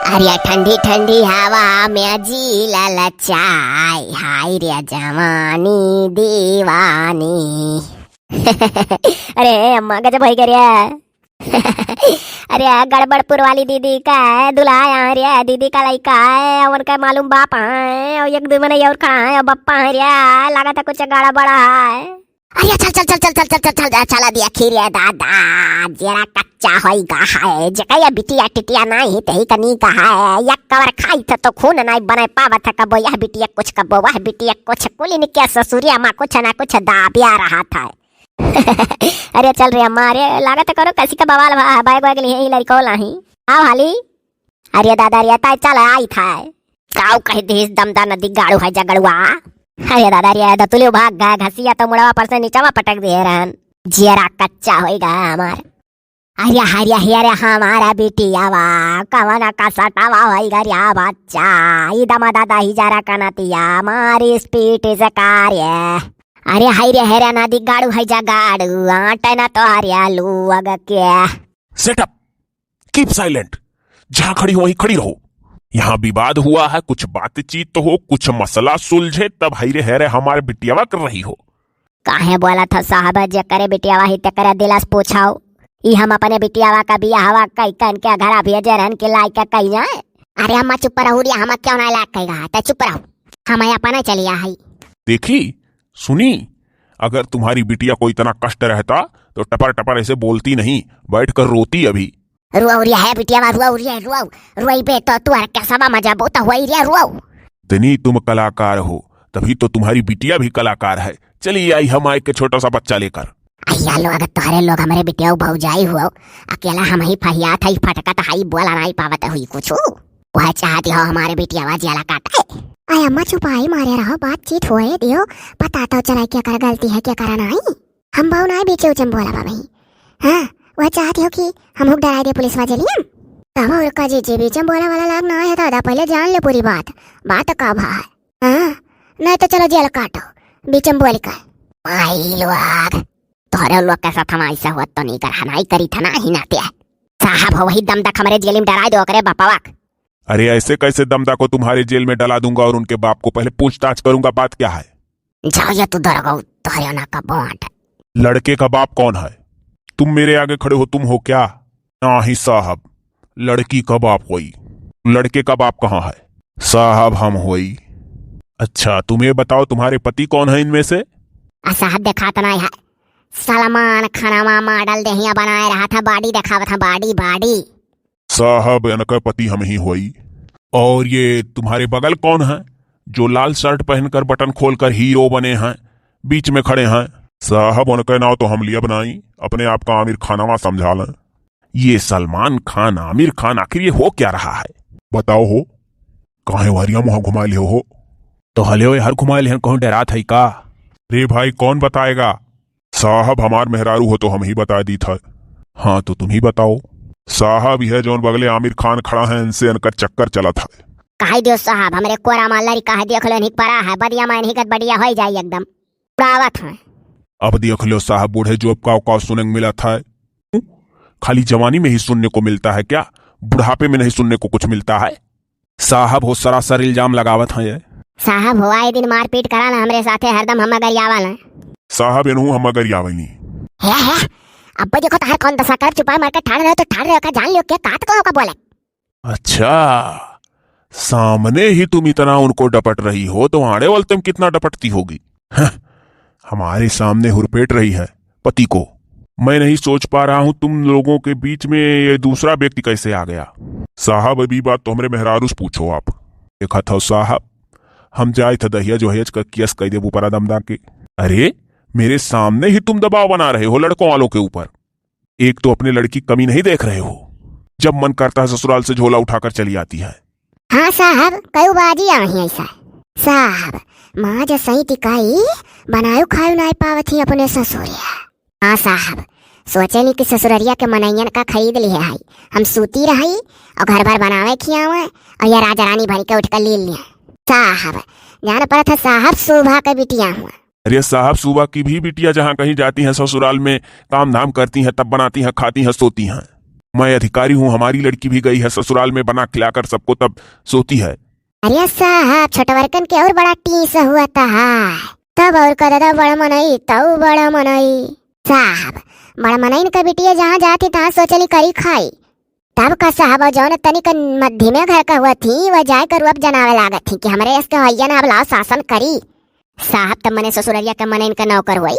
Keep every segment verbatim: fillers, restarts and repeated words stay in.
अरे ठंडी ठंडी हवा में जी ललचाए, हाय रे जवानी दीवानी। अरे अम्मा, गजब होइ गया रे। अरे गड़बड़पुर वाली दीदी का है दुल्हा, यहाँ रे दीदी का लइका है, उनका मालूम बाप है, और एक दो मने और खड़ा है, और बप्पा है रे, लागत है कुछ गड़बड़ है। अरे चल चल चल चल चल चल चल चल चल चला दिया खीर, ये दादा, जरा कच्चा होइगा है, जेका ये बिटिया टिटिया नाही तही कनी का है, या कवर खाई थे तो खून नाही बने पावत है, कबो यह बिटिया कुछ, कबो वह बिटिया कुछ, कुली ने क्या ससुरिया माँ कुछ ना कुछ दाबिया रहा था। अरे चल रे अम्मा, अरे लागत करो कैसी का बवाल भा, बैग वैग लिए ही लड़को लाही। आओ हाली। अरे दादा रे, ताई चल आई था। काऊ कह दिस दमदा नदी गाड़ू है जगड़ुआ। अरे दादा रे, दतुलियो भाग गए, घसिया तो मुड़वा पर से नीचवा पटक दिए रहन। जियरा कच्चा होइगा हमार। अरे हरिया हरिया हमारा बिटियावा, कवन का सटावा होइगा रे बच्चा। ई दमा दादा ही जरा कनतिया, मारी स्पीड से कार्य। अरे हाय रे हेरा नदी गाड़ू है जगाड़ू, आटे ना तो हरिया लुअग के। Shut up! Keep silent! जहाँ खड़ी हो वहीं खड़ी रहो। यहाँ विवाद हुआ है, कुछ बातचीत हो, कुछ मसला सुलझे, तब हई रे है रे हमारे बिटियावा कर रही हो। काहे बोला था साहब, जे करे बिटियावा ही ते करे दिलस पूछाओ। ई हम अपने बिटियावा का बियाहवा कई कन के घरा भेजे रहन के लाई के कई जाए। अरे अम्मा चुप रहो रे, हम क्यों ना लाग कई गा, ते चुप रहो। हम अपना चलिया है। देखी, सुनी, अगर तुम्हारी बिटिया को इतना कष्ट रहता तो टपर टपर ऐसे बोलती नहीं, बैठ कर रोती अभी। रुआऊ रे है बिटियावा, रुआऊ रे, रुआऊ। रुआई बे तो तू हर कैसा मजा बहुत हुई रे, रुआऊ। इतनी तुम कलाकार हो, तभी तो तुम्हारी बिटिया भी कलाकार है। चली आई हम आए के छोटा सा बच्चा लेकर। अइया लोग, तोहरे लोग हमरे बिटिया भौजाई हुआ, अकेला हम ही फहियात है, फटकत है, बोला नहीं पावत हुई कुछ। वह चाहती हो हमारे बिटियावा जियाला काटे। अय अम्मा चुपाई मारे रहो, बातचीत होए दियो, पता तो चला क्या कर गलती है क्या करा नहीं। हम बहु नाई बीचे उचे में बोला बाबही। हाँ, वह चाहती हो कि हम हुक डराई दे पुलिस वाले लिए। तब और का जे, जे बीचे में बोला वाला लाग ना है दादा, पहले जान ले पूरी बात। बात का भा है? हाँ, नहीं तो चलो जेल काटो, बीचे में बोल का। माई लोग, तोहरे लोग के साथ हम ऐसा हुआ तो नहीं कर, हनाई करी था ना ही नाते। साहब हो वही दम तक हमारे जेल में डराई दो, ओकरे बापावा। अरे ऐसे कैसे दमदा को तुम्हारे जेल में डला दूंगा और उनके बाप को पहले पूछताछ करूंगा, बात क्या है? जाओ ये तू दरोगा, तोहरे ना का बांट। लड़के का बाप कौन है? तुम मेरे आगे खड़े हो, तुम हो क्या? नाही साहब, लड़की का बाप होई। लड़के का बाप कहाँ है? साहब हम होई। अच्छा तुम ये बताओ तुम्हारे पति कौन है इनमें से? आ साहब देखात ना है, सलमान खानवा मॉडल देहिया बनाए रहा था, बॉडी देखावत था, बॉडी, बॉडी। साहब, इनका पति हम ही होई। और ये तुम्हारे बगल कौन है, जो लाल शर्ट पहनकर बटन खोलकर हीरो बने हैं, बीच में खड़े हैं? साहब, उनका नाव तो हम लिया बनाई, अपने आप का आमिर खानवा समझा लें। ये सलमान खान, आमिर खान, आखिर ये हो क्या रहा है? बताओ हो, काहे वारिया मुँह घुमा ले हो? तो हले हो, हर घुमा ले हैं, कहूँ डरात है का? रे भाई, कौन बताएगा? साहब, हमार मेहरारू हो तो हम ही बता दी था। हाँ, तो तुम ही बताओ। साहब, यह जौन बगले आमिर खान खड़ा है, इनसे इनका चक्कर चला था। कहे दियो साहब, हमरे कोरा मा लड़का है, देख लो, इन्हीं परा है, बदिया मा इन्हीं का बढ़िया हो जाए एकदम। उड़ावत हैं। अब देख लो साहब, बूढ़े जोब का औकात सुने मिला था। खाली जवानी में ही सुनने को मिलता है क्या? बुढ़ापे में नहीं सुनने को कुछ मिलता है? साहब हो सरासर इल्जाम लगावत हैं ये। साहब हो आए दिन मारपीट कराला हमरे साथे, हरदम हम गरियावाला। साहब इनहू हम गरियावनी। हे, हे, अब देखो तहार कौन दशा कर, चुपाई मार के ठाड़ रहे हो तो ठाड़ रहे हो का, जान लियो क्या काट को का बोले। अच्छा, सामने ही तुम इतना उनको डपट रही हो तो आड़े वाले तुम कितना डपटती होगी? हं, हमारे सामने हुरपेट रही है पति को। मैं नहीं सोच पा रहा हूँ तुम लोगों के बीच में ये दूसरा व्यक्ति कैसे आ गया। साहब, अभी बात तो हमरे मेहरारू से पूछो आप। देखा था साहब, हम जाए थे दहिया जो हेज का केस कह दे ऊपर दमदा के। अरे, मेरे सामने ही तुम दबाव बना रहे हो लड़कों वालों के ऊपर। एक तो अपने लड़की की कमी नहीं देख रहे हो, जब मन करता है ससुराल से झोला उठाकर चली आती है। हाँ साहब, कई बाजी आही ऐसा। साहब, माँ जो सही टिकाई बनायो खायो नाई पावत ही अपने ससुरिया। हाँ साहब, सोचे नहीं कि ससुररिया के मनैयन का खरीद लिए है। हम सूती रही और घर भर बनावे खियावे और ये राजा रानी बन के उठ कर लील लिए। साहब, जान पड़त है साहब शोभा के बिटिया हुआ। अरे साहब, शोभा की भी बिटिया जहाँ कहीं जाती हैं ससुराल में काम धाम करती हैं, तब बनाती हैं, खाती हैं, सोती हैं। मैं अधिकारी हूँ, हमारी लड़की भी गई है ससुराल में, बना खिलाकर सबको तब सोती है। अरे साहब, छोटवरकन के और बड़ा टीस हुआ था। तब और का दादा, बड़ मनई, तऊ बड़ मनई। साहब, बड़ मनई इनका बिटिया जहाँ जाती तहाँ सोचली करी खाई। तब का साहब, और जौन तनिक मध्यमे घर का हुआ थी, वह जाए का रुअब जनावे लागत थी कि हमरे यस के होइया ना, अब लाओ शासन करी। साहब, तब मने ससुररिया के मने इनका नौकर हुई।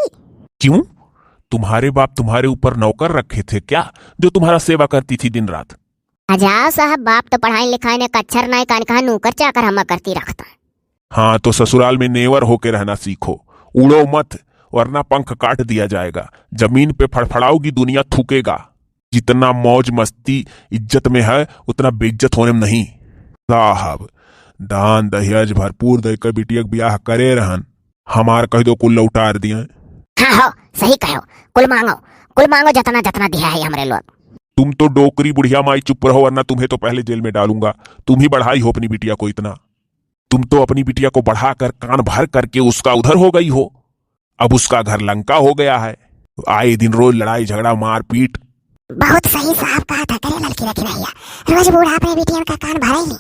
क्यों? तुम्हारे बाप तुम्हारे ऊपर नौकर रखे थे क्या, जो तुम्हारा सेवा करती थी दिन रात? आ जाओ साहब, बाप तो पढ़ाई लिखाई ने कच्छर नाई कान कहा नौकर चाकर हम करती रखता। हाँ, तो ससुराल में नेवर होके रहना सीखो, उड़ो मत, वरना पंख काट दिया जाएगा। जमीन पे फड़फड़ाओगी, दुनिया थूकेगा। जितना मौज मस्ती इज्जत में है, उतना बेइज्जत होने में नहीं। साहब, दान दहेज भरपूर दे के बिटिया के ब्याह करे रहन, हमार कह दो कुल लौटार दिए। हाँ हो, सही कहो, कुल मांगो, कुल मांगो, जतना जतना दिया है हमरे लोग। तुम तो डोकरी बुढ़िया माई चुप रहो, वरना तुम्हें तो पहले जेल में डालूंगा। तुम ही बढ़ाई हो अपनी बिटिया को इतना। तुम तो अपनी बिटिया को बढ़ाकर कान भर करके उसका उधर हो गई हो। अब उसका घर लंका हो गया है। आए दिन रोज लड़ाई झगड़ा मारपीट। बहुत सही साहब कहा था, करे लड़की रखी नहीं है। रोज बूढ़ा अपने बिटियन का कान भरे ही।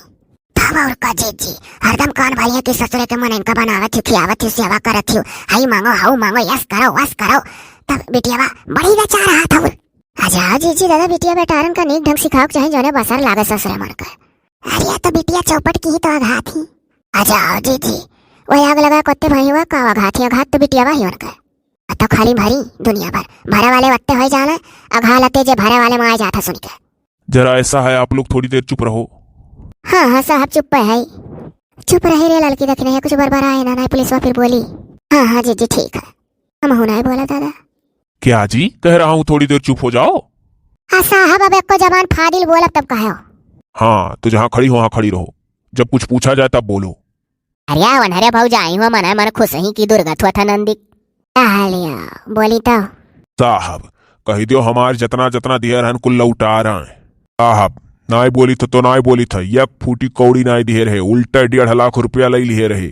तब और का जीजी, हरदम कान भरिया के ससुरे के मन इनका बनावत ही, खियावत ही, सेवा करत ही। हई मांगो, हऊ मांगो, यस करो, वस करो। तब बिटिया बा बड़ी नचा रहा था। अच्छा जीजी, दादा बिटिया बेटारन का नीक ढंग सिखाओ के चाही, जौने बसर लागे ससुरे मन का। अरे, तो बिटिया चौपट की ही तो अघात ही। अच्छा, आओ जीजी, वही आग लगा कोते भाई हुआ का अघात ही, अघात तो बिटिया वही उनका। आ तो खाली भरी दुनिया भर, भरे वाले वत्ते होई जाना, अघा लते जे भरे वाले में आ जाता सुन के। जरा ऐसा है, आप लोग थोड़ी देर चुप रहो। हाँ, हाँ साहब, चुप है। चुप रही रे लड़की, देखी नहीं कुछ बरबर आए ना, ना पुलिस वा फिर बोली। हाँ, हाँ जीजी, ठीक है, हम हूँ नहीं बोला दादा। क्या जी, कह रहा हूँ थोड़ी देर चुप हो जाओ। हाँ साहब, अब एको जबान फादिल बोलब तब कहो। हाँ, तो जहाँ खड़ी हो वहाँ खड़ी रहो, जब कुछ पूछा जाए तब बोलो। अरे आवन, अरे भौजाई हुआ, मन मन खुश ही की दुर्गत हुआ था नंदी। कहा लिया, बोली तो। साहब, कही दियो हमार जतना जतना दिहे रहन कुल लौटा रहे हैं। साहब, नाई बोली था तो नाई बोली था, एक फूटी कौड़ी नाई दिहे रहे, उल्टा डेढ़ लाख रुपया ले लिहे रहे।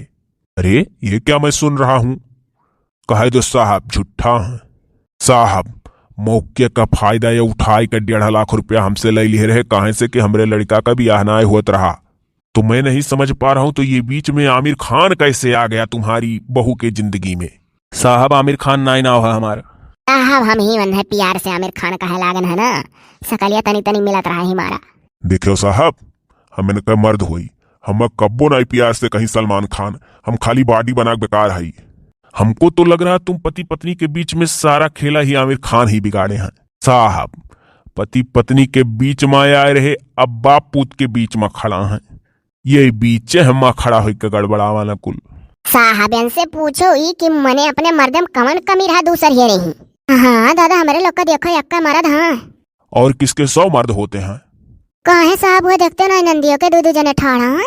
अरे, ये क्या मैं सुन रहा हूँ? कहे दो साहब, झूठा है। साहब, मौके का फायदा ये उठाए के डेढ़ लाख रुपया हमसे ले लिए रहे, काहे से कि हमरे लड़का का बियाह नाय होत रहा। तो मैं नहीं समझ पा रहा हूँ, तो ये बीच में आमिर खान कैसे आ गया तुम्हारी बहू के जिंदगी में? साहब, आमिर खान नाय नाव है हमार। साहब, हम ही मन है प्यार से आमिर खान कहे लागन है ना, सकलिया तनी तनी मिलत रहा ही मारा। देखो साहब, हम इनका मर्द होई, हम कब्बो नाई प्यार से कहीं सलमान खान, हम खाली बॉडी बना के बेकार हई। हमको तो लग रहा तुम पति पत्नी के बीच में सारा खेला ही आमिर खान ही बिगाड़े हैं। साहब, पति पत्नी के बीच में आए रहे, अब बाप पूत के बीच में खड़ा हैं। ये बीचे हम खड़ा होई के गड़बड़ावा ना कुल। साहब, इनसे पूछो ही कि मने अपने मर्दे में कवन कमी रहा दूसर ये नहीं। हाँ दादा, हमरे लोग का देखो, यक्का मर्द, हाँ। और किसके सौ मर्द होते हैं? काहे साहब, वो देखते ना नंदियों के दू दू जने ठाड़ा, हाँ?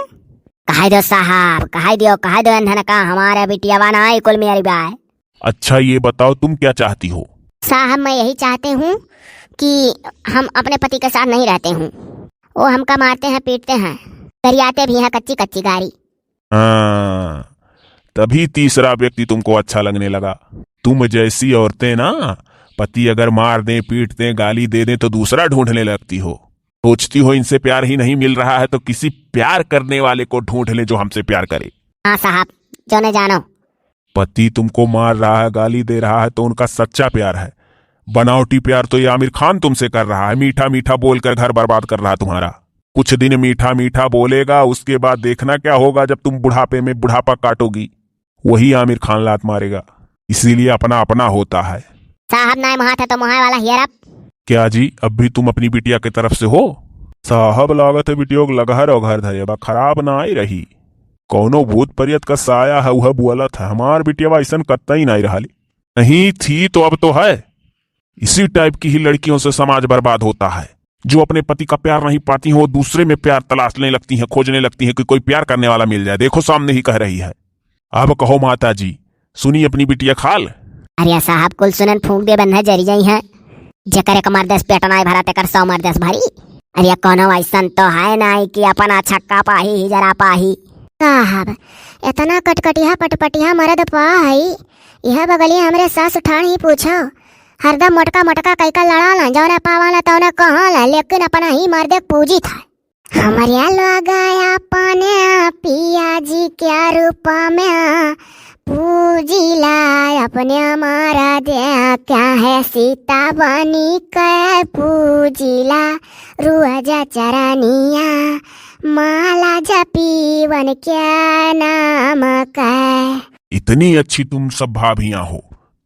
कहे दो साहब, कहे दियो, कहे दो, एन्हन का हमारे बिटिया बा नाई कुल मेरी बाय। अच्छा, ये बताओ, तुम क्या चाहती हो? साहब, मैं यही चाहती हूँ कि हम अपने पति के साथ नहीं रहते हूँ। वो हमका मारते हैं, पीटते हैं, गरियाते भी हैं, कच्ची कच्ची गारी। हाँ, तभी तीसरा व्यक्ति तुमको अच्छा लगने लगा। तुम जैसी औरतें ना, पति अगर मार दें, पीट दें, गाली दे दें, तो दूसरा ढूंढने लगती हो। सोचती हो, इनसे प्यार ही नहीं मिल रहा है, तो किसी प्यार करने वाले को ढूंढ लें, जो हमसे प्यार करे। हाँ साहब, जो ने जानो। पति तुमको मार रहा है, गाली दे रहा है, तो उनका सच्चा प्यार है। बनावटी प्यार तो ये आमिर खान तुमसे कर रहा है। मीठा मीठा बोलकर घर बर्बाद कर रहा है तुम्हारा। कुछ दिन मीठा मीठा बोलेगा, उसके बाद देखना क्या होगा जब तुम बुढ़ापे में बुढ़ापा काटोगी। वही आमिर खान लात मारेगा। इसीलिए अपना अपना होता है। साहब, नाय मोहात है तो मोहाय वाला हियर आप। क्या जी, अब भी तुम अपनी बिटिया के तरफ से हो? साहब, लागत है बिटियो के लगहर और घर धरे बा, खराब नाई रही। कौनो भूत परियत का साया है, वह बोलत है। हमार बिटिया ऐसन कत्ता ही नाई रहा ली। नहीं थी तो अब तो है। इसी टाइप की ही लड़कियों से समाज बर्बाद होता है। जो अपने पति का प्यार नहीं पाती हैं, वो दूसरे में प्यार तलाशने लगती हैं, खोजने लगती हैं कि कोई प्यार करने वाला मिल जाए। देखो, सामने ही कह रही है। अब कहो माता जी, सुनी अपनी बिटिया खाल। अरे साहब, कुल सुनन फूंक दे बन्ना जरी जाई है। जेकर एक मर्दस पेट नाई भरा, तेकर सौ मर्दस भरी। अरे कौनो ऐसन तो है नाई कि अपना छक्का पाही ही जरा पाही। साहब, इतना कटकटिया पटपटिया मर्द पा हई, यह बगलिया हमरे सास ठाण ही पूछो। हरदम मोटका मोटका कइका लड़ाला, जौने पावाला तौने कहाला, लेकिन अपना ही मर्दे के पूजित है। हमरे लोग अपने पिया जी के रूप में पूजिला, अपने मर्दे के सीता बनी के पूजिला, रोज चरनिया माला जपी उनके नाम के। इतनी अच्छी तुम सब भाभियां हो,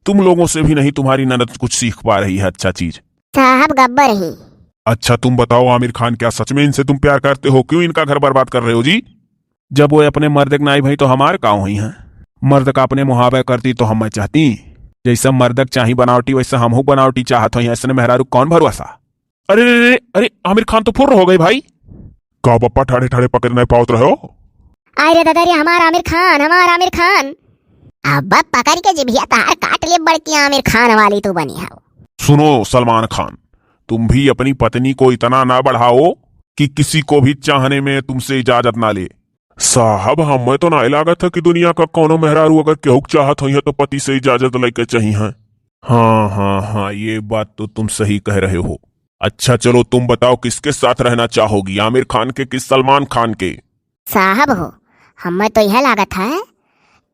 तुम लोगों से भी नहीं तुम्हारी ननद कुछ सीख पा रही है अच्छा चीज। साहब गब्बर ही। अच्छा तुम बताओ आमिर खान, क्या सच में इनसे तुम प्यार करते हो? क्यों इनका घर बर्बाद कर रहे हो जी? जब वो अपने मर्द के नाई भाई तो हमार का हुई हैं? मर्द का अपने मुहाबे करती तो हम चाहती, जैसा मर्द के चाही बनावटी वैसा हमहू बनावटी चाहत होई, ऐसने मेहरारू कौन भरोसा? अरे रे रे, अरे आमिर खान तो फुर्र हो गए भाई। का बप्पा ठाड़े ठाड़े पकड़ नहीं पावत रहे हो? अरे दादा रे, हमार आमिर खान, हमार आमिर खान। अब पकड़ के जिभिया तहार काट ले बड़की आमिर खान वाली तू बनी हो। सुनो सलमान खान, तुम भी अपनी पत्नी को इतना ना बढ़ाओ कि किसी को भी चाहने में तुमसे इजाजत ना ले। साहब, हमें तो ना लागत है कि दुनिया का कौनो मेहरारू अगर केहू के चाहत होई है तो पति से इजाजत लेके चाहिए। हाँ, हाँ, हाँ, ये बात तो तुम सही कह रहे हो। अच्छा, चलो तुम बताओ, किसके साथ रहना चाहोगी, आमिर खान के कि सलमान खान के? साहब हो, हमें तो यह लागत है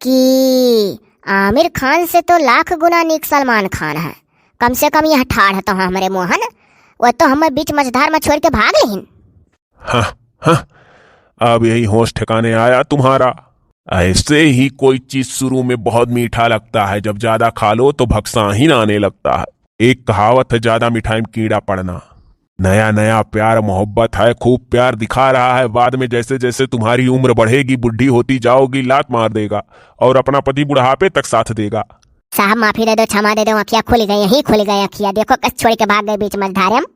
कि आमिर खान से तो लाख गुना नीक सलमान खान है। कम से कम यह ठाढ़ तो है हमरे मोहन, वो तो हमें बीच मझधार में छोड़ के भाग लेहिन। हाँ, हाँ, अब यही होश ठिकाने आया तुम्हारा। ऐसे ही कोई चीज शुरू में बहुत मीठा लगता है, जब ज्यादा खा लो तो भक्साहिन आने लगता है। एक कहावत है, ज्यादा मिठाई में कीड़ा पड़ना। नया नया प्यार मोहब्बत है, खूब प्यार दिखा रहा है, बाद में जैसे जैसे तुम्हारी उम्र बढ़ेगी, बुढ़ी होती जाओगी, लात मार देगा और अपना पति बुढ़ापे तक साथ देगा। साहब माफी दे दो, क्षमा दे दो, अखिया खुल गई, यही खुल गई अखिया, देखो कस छोड़ के भाग गए बीच मझधारे में।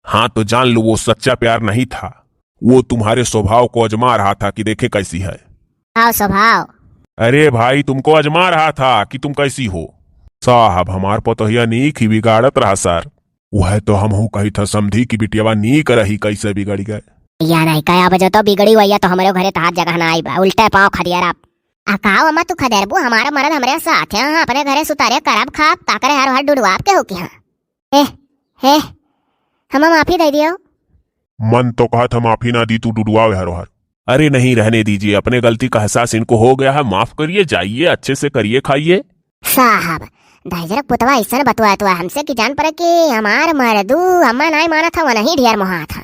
हाँ, तो जान लो वो सच्चा प्यार नहीं था, वो तुम्हारे स्वभाव को आजमा रहा था कि देखे कैसी है। आओ स्वभाव। अरे भाई, तुमको आजमा रहा था कि तुम कैसी हो। साहब, हमार पतोहिया नीक ही बिगाड़त रहा सर। वह तो हमहू कही था समधी कि बिटियावा नीक रही, कैसे बिगड़ गए। या नहीं कहे, अब जो तो बिगड़ी हुई है तो हमरे घरे तो हाथ जगह ना आई बा, उल्टे पाँव खदियार आप। आ का अम्मा तू खदेरबू, हमारा मरद हमरे साथ है, हाँ, अपने घरे सुतारे करब खाब, ताकरे हर हर डुडुआब के हो के हाँ। ए, हे, हमें माफी दे दियो। मन तो कहत है माफी ना दी, तू डुडुआवे हरो हर। अरे नहीं, रहने दीजिए, अपने गलती का एहसास इनको हो गया है, माफ करिए, जाइए, अच्छे से करिए, खाइए। साहब, दाइजरक पुतवा ऐसन बतुआ तो हमसे कि जान पड़े कि हमार मर्दू अम्मा नाई माना था, वो नहीं ढेर मोहा था।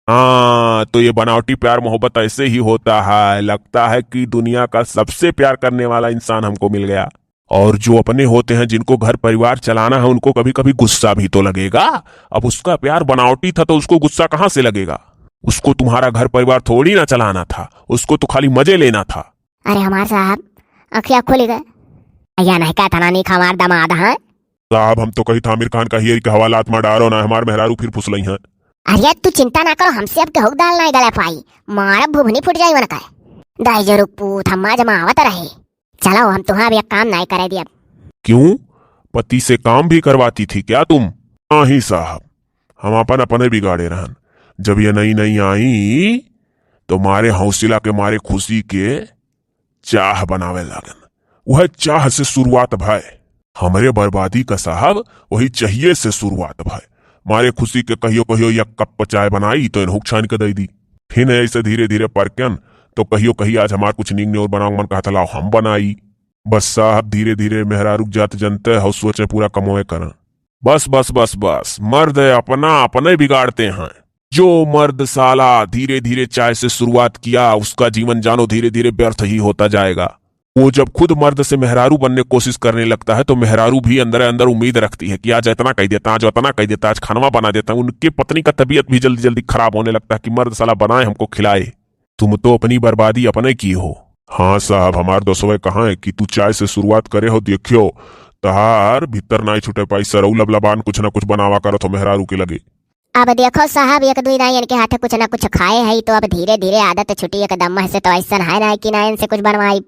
हाँ, तो ये बनावटी प्यार मोहब्बत ऐसे ही होता है। लगता है कि दुनिया का सबसे प्यार करने वाला इंसान हमको मिल गया। और जो अपने होते हैं, जिनको घर परिवार चलाना है, उनको कभी-कभी गुस्सा भी तो लगेगा। अब उसका प्यार बनावटी था, तो उसको गुस्सा कहाँ से लगेगा? उसको तुम्हारा घर परिवार थोड़ी ना चलाना था, उसको तो खाली मजे लेना था। अरे हमार साहब, अखिया खुल गए। या नहीं का इतना नीक हमार दामाद हैं? साहब, हम तो कही था आमिर खान का हियर के हवालात में डारो ना, हमार मेहरारू फिर फुसलई हैं। अरे तू चिंता ना करो, हमसे अब केहू दाल नहीं गले पाई, मारब भुभनी फूट जाई उनका। दाई जरूर पूत हम जमावत रहे। चलो, हम तुहां भी एक काम नाई करे दियब। क्यों? पति से काम भी करवाती थी क्या तुम? नहीं साहब, हम अपन अपने बिगाड़े रहन। जब ये नई नई आई तो मारे हौसला के मारे खुशी के चाह बनावे लागन। वह चाह से शुरुआत भय। हमरे बर्बादी का साहब वही चाहिए से शुरुआत भय। मारे खुशी के कहियो कहियो एक कप चाय बनाई तो इन्हों छान के दे दी। फिर ऐसे धीरे धीरे परकन तो कहियो कही आज हमार कुछ नीक नियोर बनाओ मन कहत लाओ हम बनाई। बस साहब धीरे धीरे मेहरारू जात जनते हो सोचे पूरा कमोए करन। बस बस बस बस, मर्द अपना अपने बिगाड़ते हैं। जो मर्द साला धीरे धीरे चाय से शुरुआत किया उसका जीवन जानो धीरे धीरे व्यर्थ ही होता जाएगा। वो जब खुद मर्द से मेहरारू बनने की कोशिश करने लगता है तो मेहरारू भी अंदर अंदर उम्मीद रखती है कि आज इतना कह देता, आज उतना कह देता, आज खानवा बना देता। उनके पत्नी का तबीयत भी जल्दी जल्दी खराब होने लगता है कि मर्द साला बनाए हमको खिलाए। तुम तो अपनी बर्बादी अपने की हो। हाँ साहब, हमार दोस्तवे कहाँ है कि तू चाय से शुरुआत करे हो, देखियो तहार भीतर नाई छूटे पाई, सरऊ लबलबान कुछ ना कुछ बनावा करत हो मेहरारू के लगे। अब देखो साहब, एक दुई नाई इनके हाथे कुछ ना कुछ खाए है तो अब धीरे धीरे आदत छुटी, एकदम से तो ऐसन है ना कि ना इनसे कुछ बनवाई।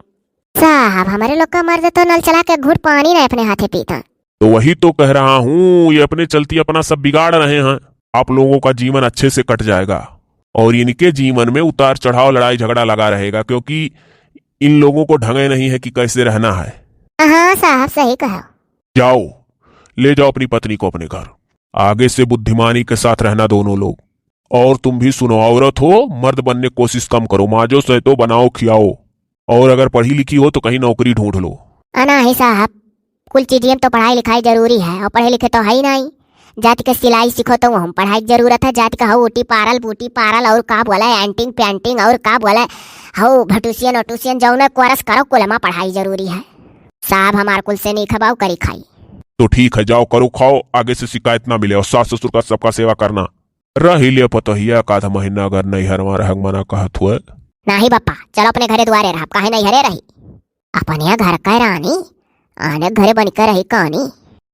साहब, हमारे लोग का मर्द तो नल चला के घूट पानी ना अपने हाथे पीता। तो वही तो कह रहा हूँ, ये अपने चलती अपना सब बिगाड़ रहे हैं। आप लोगों का जीवन अच्छे से कट जाएगा और इनके जीवन में उतार चढ़ाव, लड़ाई झगड़ा लगा रहेगा, क्योंकि इन लोगों को ढंगे नहीं है कि कैसे रहना है। हाँ साहब, सही कहा। जाओ, ले जाओ अपनी पत्नी को अपने घर। आगे से बुद्धिमानी के साथ रहना दोनों लोग। और तुम भी सुनो, औरत हो, मर्द बनने की कोशिश कम करो, माजो सैतो, बनाओ खियाओ। और अगर पढ़ी लिखी हो तो कहीं नौकरी ढूंढ लो। अ नाहीं साहब, कुल चीजियन तो पढ़ाई लिखाई जरूरी है, और पढ़े लिखे तो है ही नाहीं। जाति के सिलाई सीखो तो वहू में पढ़ाई के जरूरत है, जाति के हऊ ऊटी पारल, बूटी पारल, और का बोले, एंटिंग पेंटिंग, और का बोले, हऊ भटुसियन ओटुसियन, जौने कोरस करो, कुल मा पढ़ाई जरूरी है। साहब हमार कुल से नीक है, बाऊ करी खाई। तो ठीक है, जाओ करो खाओ, आगे से शिकायत ना मिले, और सास ससुर का सबका सेवा करना। रही ले पतोहिया, एक आध महीना अगर नैहर मा रहक मना कहत हुए। नाहीं बापा, चलो अपने घरे दुआरे रहब, काहे नैहरे रही? अपने घर का रानी, आने घरे बन के रही कहानी।